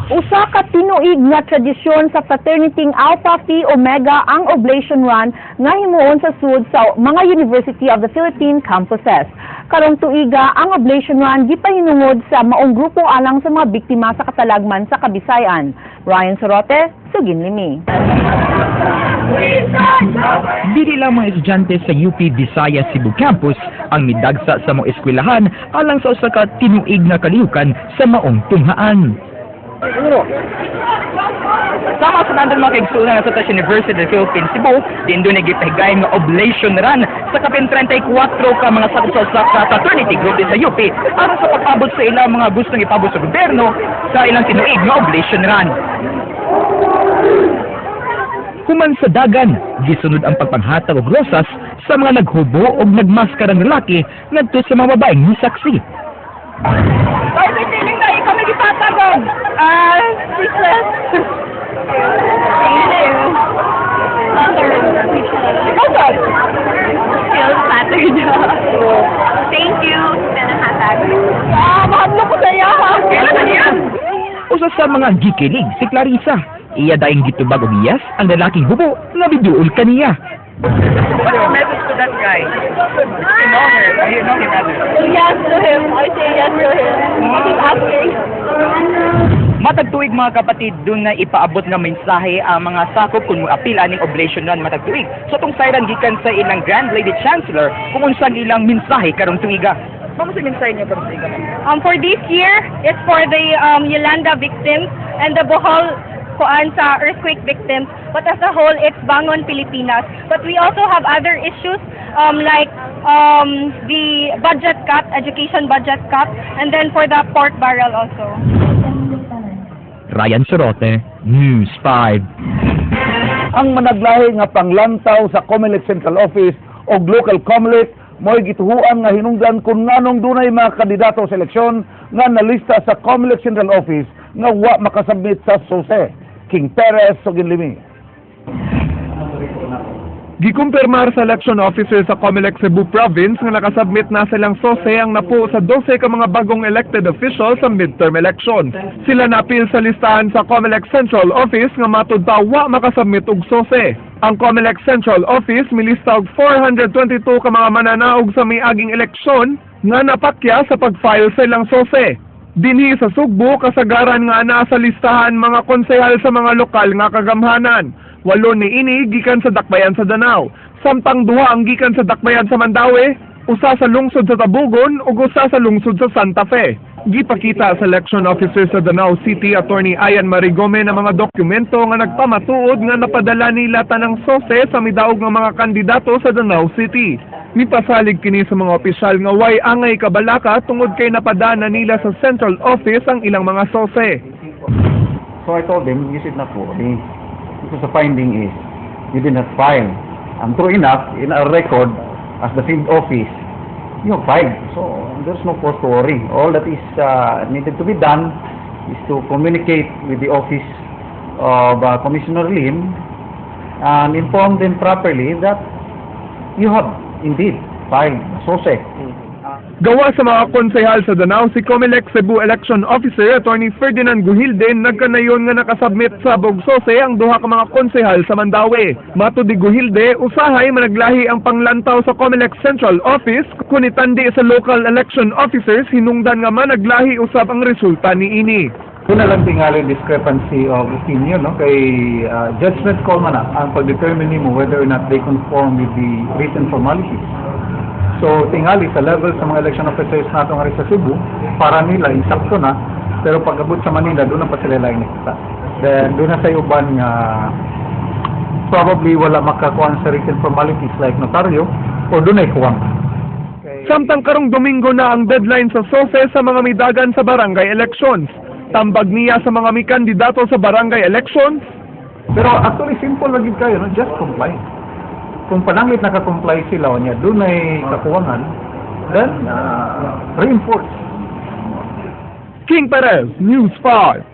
Usa ka tinuig nga tradisyon sa fraternity Alpha Phi Omega ang Oblation Run nga himuon sa sud sa mga University of the Philippine campuses. Karong tuiga, ang Oblation Run gipahinungod sa maong grupo alang sa mga biktima sa katalagman sa Kabisayan. Ryan Sorote, Suginlimi. Dili lang mga estudyante sa UP Visayas Cebu Campus ang midagsa sa mga eskwelahan alang sa usa ka tinuig nga kalihukan sa maong tunghaan. Sama sa nandun mga kaigsunan sa Touch University of the Philippines Cebu, din doon nagipahigayon nga Oblation Run sa kapin 34 ka mga sakop sa fraternity group din sa UP aron sa pag-abot sa ilang mga gustong ipabot sa gobyerno sa ilang tinuig nga Oblation Run. Human sa dagan, gisunod ang pagpanghatag og rosas sa mga naghubo og nagmaskarang lalaki ngadto sa mga babaeng misaksi. Ay, may feeling na ikaw may gipatagon. Speechless. Thank you. Ikaw, sir. Feel flattered. Thank you. Nanahatag. Mahadlok ko sa iya, ha? Kailan na yan? Usa sa mga gikilig si Clarissa. Iya daing gitubag og yes ang lalaking hubo nga biduol kaniya. What's your message to that guy? You know her. You know him rather. Yes to him. I say yes to him. He's asking. Matag tuig, mga kapatid, doon na ipaabot nga mensahe ang mga sakop kung moapil aning Oblation Run matag tuig. So tong sayran gikan sa ilang Grand Lady Chancellor kung unsang ilang mensahe karong tuiga. Mamo sa mensahe niyo karong tuiga, ma'am? For this year, it's for the Yolanda victims and the Bohol kuan sa earthquake victims. But as a whole, it's Bangon Pilipinas. But we also have other issues like the budget cut, education budget cut, and then for the pork barrel also. Ryan Sorote, News 5. Ang managlahi nga panglantaw sa COMELEC Central Office o Local COMELEC mo'y gituhuan nga hinungdan kung nganong dunay mga kandidato sa eleksyon nga nalista sa COMELEC Central Office nga wa makasubmit sa SOSE. King Perez, Suginlimi. Gikumpirmar sa election officer sa COMELEC Cebu Province nga nakasubmit na silang SOSE ang napuo sa 12 ka mga bagong elected official sa midterm elections. Sila napil sa listahan sa COMELEC Central Office nga matud pa wa makasubmit og SOSE. Ang COMELEC Central Office milista og 422 ka mga mananaog sa miaging eleksyon nga napakya sa pag-file sa ilang SOSE. Dinhi sa Sugbo, kasagaran nga naa sa listahan mga konsehal sa mga lokal nga kagamhanan. 8 ni ini gikan sa Dakbayan sa Danao, samtang 2 ang gikan sa Dakbayan sa Mandaue, usa sa lungsod sa Tabugon ug usa sa lungsod sa Santa Fe. Gipakita sa election officer sa Danao City, Attorney Ayan Marigome, na mga dokumento nga nagpamatuod nga napadala nila tanang SOSE sa midaog nga mga kandidato sa Danao City. Mipasalig kini sa mga opisyal nga way angay kabalaka tungod kay napadana nila sa central office ang ilang mga SOSE. So I told them, you should not worry. Because the finding is, you did not file. And true enough, in our record, as the field office, you have filed. So there's no cause to worry. All that is needed to be done is to communicate with the office of Commissioner Lim and inform them properly that you have indeed filed SOSE. Gawa sa mga konsehal sa Danao, si COMELEC Cebu Election Officer Attorney Ferdinand Gujilde nagkanayon nga nakasubmit sa og SOSE ang duha ka mga konsehal sa Mandaue. Matud ni Gujilde, usahay managlahi ang panglantaw sa COMELEC Central Office kun itandi sa local election officers hinungdan nga managlahi usab ang resulta niini. Doon na lang tingali discrepancy of opinion, no? Kay judgment call man na ang pag-determine nimo whether or not they conform with the written formalities. So tingali sa level sa mga election officers nato nga sa Cebu, para nila insakto na, pero pag abot sa Manila doon na pa sila laing nakita. Then doon na sa uban nga probably wala makakuan sa written formalities like notaryo o doon ay kuwang. Samtang karong Domingo na ang deadline sa SOSE sa mga midagan sa barangay elections. Tambag niya sa mga mikandidato sa barangay elections. Pero actually simple lang gid kayo, no? Just comply. Kung pananglit naka-comply sila niya, doon ay kakuwangan, then reinforce. King Perez, News 5.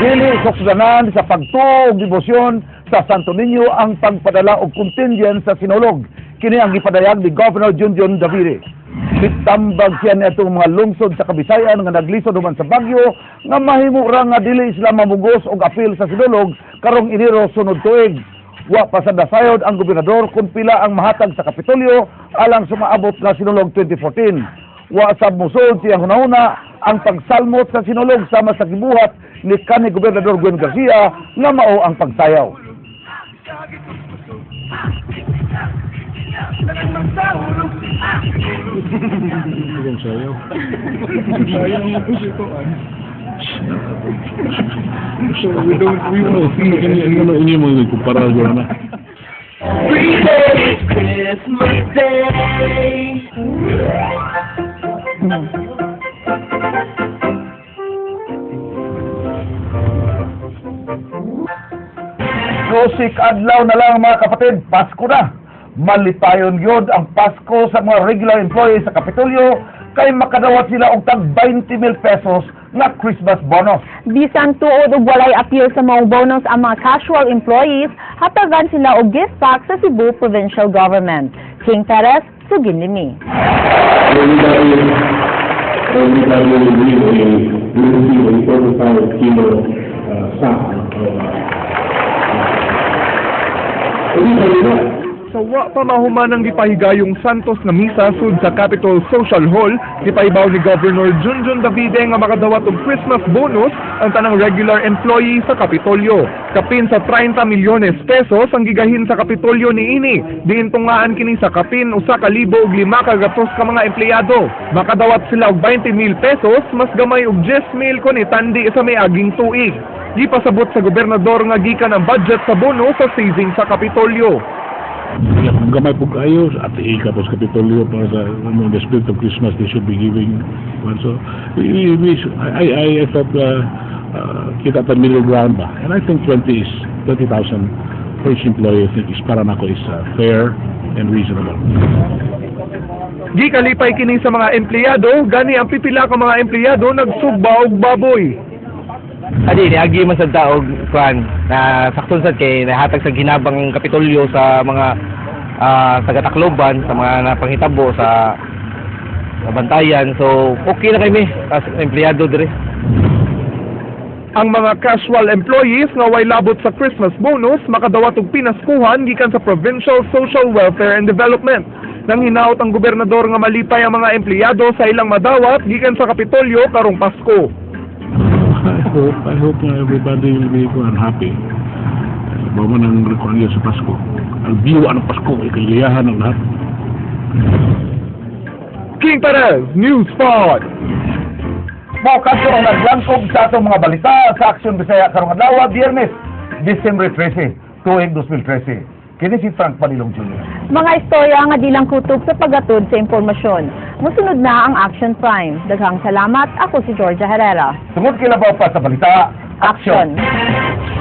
Dili sukdanan sa pagtuo og debosyon Sa Santo Niño ang pagpadala og contingent sa Sinulog. Kini ang gipadayag ni Governor Junjun Davide. Mitambag siya niadtong mga lungsod sa Kabisayan nga naglisod human sa bagyo nga mahimo ra nga dili sila mamugos og apil sa Sinulog karong Enero sunod tuig. Wa pa sa nasayod ang gobernador kung pila ang mahatag sa Kapitolyo alang sa maabot nga Sinulog 2014. Wa sab mosulod siyang hunahuna ang pagsalmot sa Sinulog sama sa gibuhat ni kanhi Gobernador Gwen Garcia nga mao ang pagsayaw. Dose adlaw na lang, mga kapatid, Pasko na. Malipayon gyud ang Pasko sa mga regular employees sa Kapitolyo kay makadawat sila og tag 20 mil pesos nga Christmas bonus. Bisan tuod og walay apil sa maong bonus ang mga casual employees, hatagan sila og gift pack sa Cebu Provincial Government. King Perez, Suginlimi. Everybody will receive a 45 kilo sack of. Sa wa pa mahuman ang gipahigayong Santos nga misa sud sa Capitol Social Hall, gipahibaw ni Governor Junjun Davide nga makadawat og Christmas bonus ang tanang regular employee sa Kapitolyo. Kapin sa 30 milyones pesos ang gigahin sa Kapitolyo niini. Diin tungaan kini sa kapin 1,500 ka mga empleyado. Makadawat sila og 20 mil pesos, mas gamay og 10 mil kun itandi sa miaging tuig. Gipasabot sa gobernador nga gikan ang budget sa bonus sa saving sa Kapitolyo. Kung gamay po kayo, at ika po sa Kapitolyo para sa the spirit of Christmas, they should be giving one. So, I thought kita ta middle ground ba? And I think 20,000 for each employee, I think is para nako is fair and reasonable. Gikalipay kini sa mga empleyado, gani ang pipila ka mga empleyado nagsugba og baboy. Adi, niagi man sad ta og kuan na sakton sad kay nahatag sa ginabang ang Kapitolyo sa mga taga Tacloban, sa mga napanghitabo sa bantayan. So okay na kami as empleyado dire. Ang mga casual employees nga way labot sa Christmas bonus makadawat og pinaskuhan gikan sa Provincial Social Welfare and Development. Nang hinaot ang gobernador nga malipay ang mga empleyado sa ilang madawat gikan sa Kapitolyo karong Pasko. I hope everybody will be happy. Bawa man ang rekwalyo sa Pasko. Ang biwa ng Pasko ay kaligayahan ng lahat. King Perez, News 5. Mao kadto ang naglangkob sa atong mga balita sa Aksyon Bisaya karong adlaw, Biyernes, Disyembre 13, tuig 2013. Kini si Frank Panilong Jr. Mga istorya nga di lang kutob sa paghatod sa impormasyon. Musunod na ang Action Prime. Daghang salamat. Ako si Georgia Herrera. Tungod kilabaw pa sa balita, Action! Action.